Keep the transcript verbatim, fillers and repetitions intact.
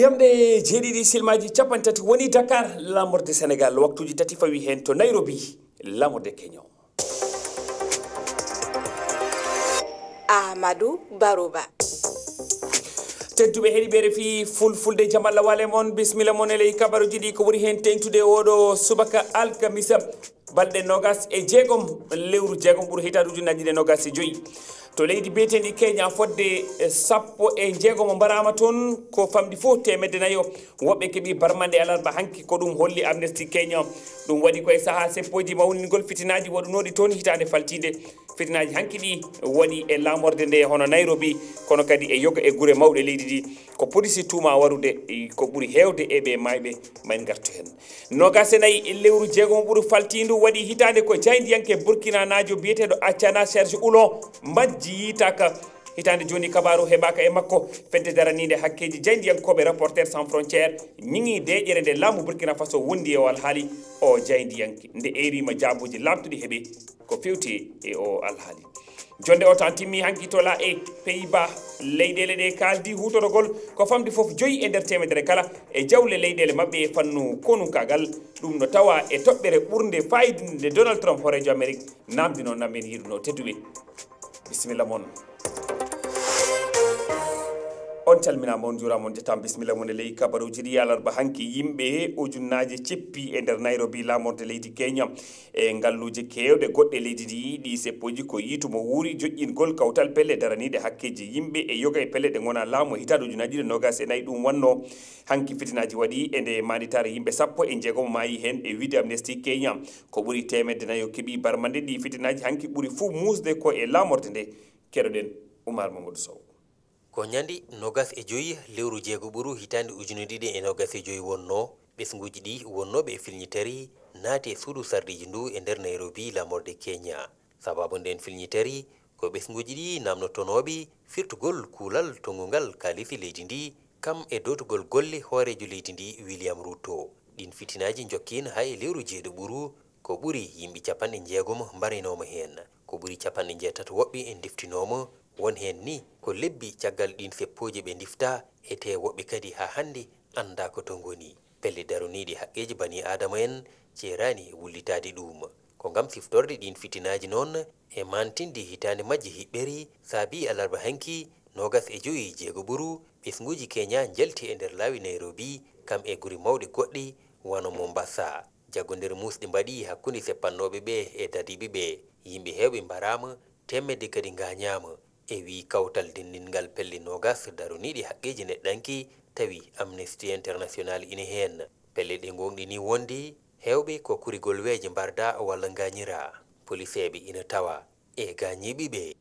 Yamɗe jeeɗiɗi silmaaji capanɗe tati woni Dakar, laamorde Senegal, waktuuji tati fawi heen to Nairobi, laamorde Kenya. Ahmadu Baruba. Tedduɓe heɗiiɓe R F I Fulfulde, jam Allah wale mon, bisimilla mon e ley kabaruuji ɗi ko ɓuri heen teeŋtude oɗo subaka alkamisa. Balɗe noogas e jeegom lewru jeegom ɓuru hitaande ujunnaji ɗiɗi e noogas e joyi. To leydi biyetendi Kenya, fodde sappo e jeegom mbaraama toon, ko famɗi fof teemedde nayo woɓɓe keɓi barmande alarba hanki, ko ɗum holli Amnesty Kenya. Ɗum waɗi ko e sahaa seppooji mawningol fitinaaji waɗunooɗi toon hitaande faltiinde. Fitinaaji hanki ɗi waɗi e laamorde nde hono Nairobi, kono kadi e yoga e gure mawɗe leydi ndi. Ko poliisi tuumaa warude ko ɓuri heewde e ɓee maayɓe, ma en ngartu heen. Noogas e nayi lewru jeegomo ɓuru faltiindu waɗi hitaande ko jaayndiyanke burkinanaajo biyeteeɗo Acana Serge Ulon majji yiitaaka. Hitaande jooni kabaaru heɓaaka e makko. Fedde daraniinde hakkeeji jaayndiyankooɓe Reporters sans frontières ñiŋii deeƴere nde laamu Burkina Faso wondi e o alhaali. O jaayndiyanke nde eeriima jaabooji laaɓtuɗi heɓe ko feewti e o alhaali. Jonnde o tan timmi hanki to La Haye, Pays-Bas. Leyɗeele ɗe kaaldi huutorogol ko famɗi fof joyi e nder teemedere kala e jawle leyɗeele maɓɓe e fannu konunkaagal. Ɗum no tawa e toɓɓere ɓurnde faayidinde nde Donald Trump, hooreejo Amerik, naamndinoo. Nam en yiɗuno tedduɓe. Bisimilla mon. On calminaama, on njuuraama, on njettaama. Bisimilla mon e ley kabaruuji ɗi. Alarba hanki, yimɓe ujunnaaje ceppi e nder Nairobi, laamorde leydi Kenya, e ngalluuje keewɗe goɗɗe leydi ndi. Ɗi seppooji ko yiitu mo wuuri joƴƴingol kawtal pelle daraniiɗe hakkeeji yimɓe e yoga e pelle ɗe ngonaa laamu e hitaande ujunnaaji ɗiɗi e noogas e nayi. Ɗum wannoo hanki fitinaaji waɗi e nde maanditaare yimɓe sappo e jeegomo maayi heen e wiyde Amnesty Kenya. Ko ɓuri teemedde nayo keɓi barmande. Ɗi fitinaaji hanki ɓuri fuu muusde ko e laamorde nde. Keɗoɗen Oumar Mamadou Sow. Ko ñande noogas e joyi lewru jeegoɓuru hitaande ujunere ɗiɗi e noogas e joyi wonnoo, ɓesnguuji ɗi wonnooɓe e filñitari naati e suudu sarɗiiji ndu e nder Nairobi, laamorde Kenya. Sabaabu ndeen filñitari ko ɓesnguuji ɗi naamnotonooɓe firtugol kuulal tonngungal kaalisi leydi ndi, kam e dootugol golle hooreejo leydi ndi William Ruto. Ɗiin fitinaaji njokkiino haa e lewru jeeɗiɓuru, ko ɓuri yimɓe capanɗe jeegom mbarinooma heen. Ko ɓuri capanɗe jeetati woɓɓe ndeftinooma, won heen ni ko lebbi caggal ɗiin seppooji ɓe ndiftaa, etee woɓɓe kadi haa hannde anndaa ko to ngoni. Pelle daraniiɗe haqqeeji banii-aadama en ceeraani wullitaade ɗuum. Ko ngam siftorde ɗiin fitinaaji noon e maantinde hitaande majji hiɓɓere saabii alarba hanki noogas e joyi jeegoɓuru, ɓesnguuji Kenya njalti e nder laawi Nairobi, kam e gure mawɗe goɗɗe wano Mombasa. Jaggondiire muusɗe mbaɗii hakkunde seppannooɓe ɓee e dadiiɓe ɓee. Yimɓe heewɓe mbaraama, teemedde kadi ngaañaama, e wii kawtal denndingal pelle noogas daraniiɗe haqqeeji neɗɗanke tawi Amnesty International ina heen. Pelle ɗe ngoongɗinii wonde heewɓe ko kurigolweeje mbardaa walla ngaañiraa. Poliseeɓe ina tawa e gaañiiɓe ɓee.